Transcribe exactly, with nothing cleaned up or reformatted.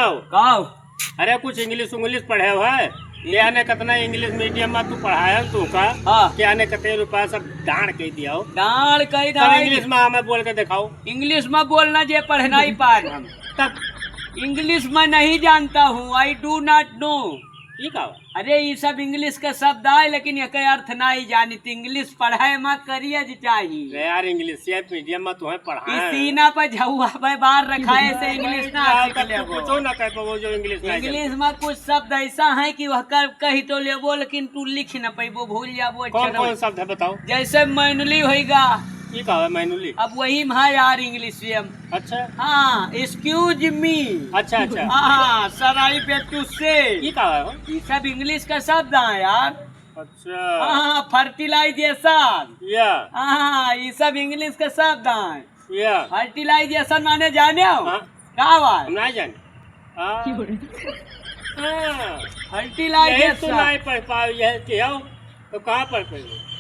काव? अरे, कुछ English उंग्लिश पढ़े हो है? याने कितना English medium में तू पढ़ाया तू का? हाँ। याने कितने रुपया सब डांड कइ दिया हो? डांड कइ सब दिया। English में हमें बोल के दिखाओ। English में बोलना जे पढ़ना ही पार हम। तब English मैं नहीं जानता हूँ, I do not know। ये का बा? अरे, ई सब English के शब्द आए, लेकिन एके अर्थ नाहीं जानित। English पढ़े मा करिए जे चाही। अरे यार, English medium में तुम्हें पढ़ाए। ई सीना पे झउआ पे बार रखाए से English ना सीख लेबो। कुछो ना कह पाबो जो English ना English में कुछ शब्द ऐसा है कि वह कर, कही तो लेबो, लेकिन तू लिख न पैबो, भूल जाबो, कौन कौन शब्द है बताओ? जैसे मैनुली होइगा। ये का है मैनुली? अब वही में है यार English में। अच्छा। हाँ, excuse me। अच्छा, अच्छा। हाँ, सराई पे तुझसे। ये का है हो? ये सब English का शब्द है यार। अच्छा। हाँ, हाँ, fertilization। या। हाँ, हाँ, ये सब English का शब्द है। या। Fertilization माने जाने हो? हाँ। का बात? हम नहीं जाने। हाँ। हाँ। Fertilization। यही तो नहीं पढ़ पाओ, यह क्या हो? तो कहाँ पढ़ पाओ?